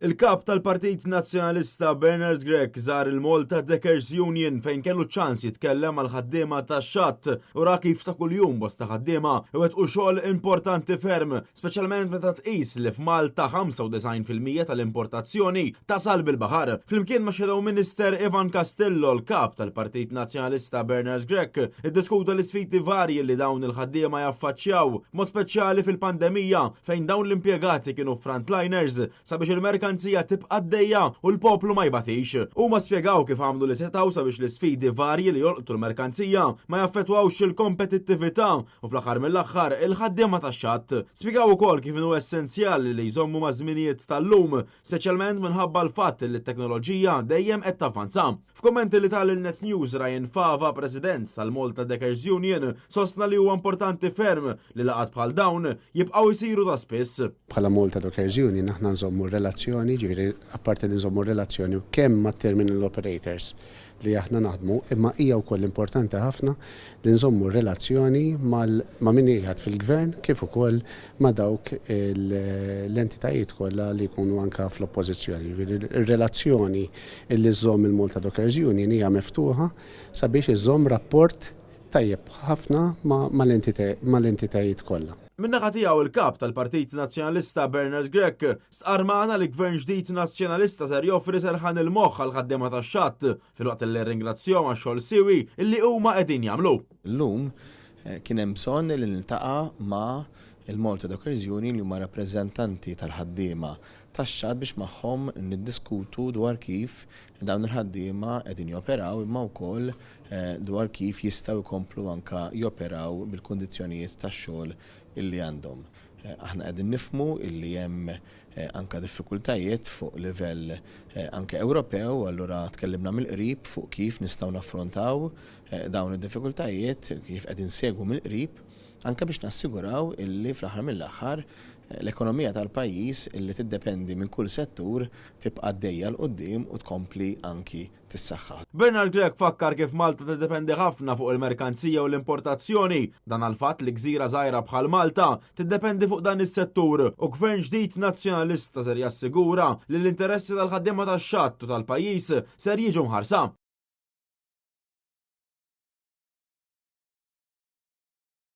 Il-Kap tal-Partit Nazzjonalista Bernard Grech żar il-Malta Deckers Union fejn kellu ċans jitkellem mal-ħaddiema tax-xatt u ra kif ta' kuljum bosta ħaddiema iwettqu xogħol importanti ferm, speċjalment meta tqis li f'Malta 95% tal-importazzjoni tasal bil-baħar. Flimkien ma' Shadow Minister Ivan Castillo, l-Kap tal-Partit Nazzjonalista Bernard Grech iddiskuta l-isfidi varji li dawn il-ħaddiema jaffaċċjaw, mod speċjali fil-pandemija fejn dawn l-impjegati kienu frontliners sabiex il-merkanzija tibqa' għaddejja u l-poplu ma jbatix. Huma spjegaw kif għamlu li setgħu sabiex l-isfidi varji li jolqtu l-merkanzija ma jaffettwawx il-kompetittività u fl-aħħar mill-aħħar il-ħaddiema tax-xatt. Spjegaw ukoll kif inhu essenzjali li jżommu maż-żminijiet tal-lum, speċjalment minħabba l-fatt li t-teknoloġija dejjem qed tavvanza. F'kummenti li ta lil Net News Ryan Fava, President tal-Malta Deckers Union, sostna li huwa importanti ferm li laqgħat bħal dawn jibqgħu jsiru ta' spiss. Bħala Malta Dockers Union aħna nżommu r-relazzjoni, jiġifieri apparti li nżommu r-relazzjoni kemm mat-terminal operators li aħna naħdmu, imma hija wkoll importanti ħafna li nżommu r-relazzjoni ma' min qiegħed fil-Gvern kif ukoll ma' dawk l-entitajiet kollha li jkunu anke fl-Oppożizzjoni. Jiġifieri r-relazzjoni li żżomm il-Malta Dockers Union hija miftuħa sabiex iżżomm rapport tajjeb ħafna mal-entitajiet kollha. Min-naħa tiegħu il-Kap tal-Partit Nazzjonalista Bernard Grech stqarr magħna li Gvern ġdid Nazzjonalista ser joffri serħan il-moħħ għall-ħaddiema tax-xatt filwaqt li rringrazzjahom għax-xogħol siewi li huma qegħdin jagħmlu. Illum kien hemm bżonn li niltaqa' ma' il-Malta Dockers Union li huma rappreżentanti tal-ħaddiema tax-xatt biex magħhom niddiskutu dwar kif dawn il-ħaddiema qegħdin joperaw imma wkoll dwar kif jistgħu jkomplu anke joperaw bil-kundizzjonijiet tax-xogħol illi għandhom. Aħna qegħdin nifhmu illi hemm anke diffikultajiet fuq livell anke Ewropew, allura tkellimna mill-qrib fuq kif nistgħu naffrontaw dawn id-diffikultajiet, kif qed insegwu mill-qrib, anke biex nassiguraw illi fl-aħħar mill-aħħar l-ekonomija tal-pajjiż illi tiddependi minn kull settur tibqa' għaddejja 'l quddiem u tkompli anki tissaħħaħ. Bernard Grech fakkar kif Malta tiddependi ħafna fuq il-merkanzija u l-importazzjoni. Dan għall-fatt li gżira żgħira bħal Malta tiddependi fuq dan is-settur u Gvern ġdid Nazzjonalista ser jassigura li l-interessi tal-ħaddiema tax-xatt u tal-pajjiż ser jiġu mħarsa.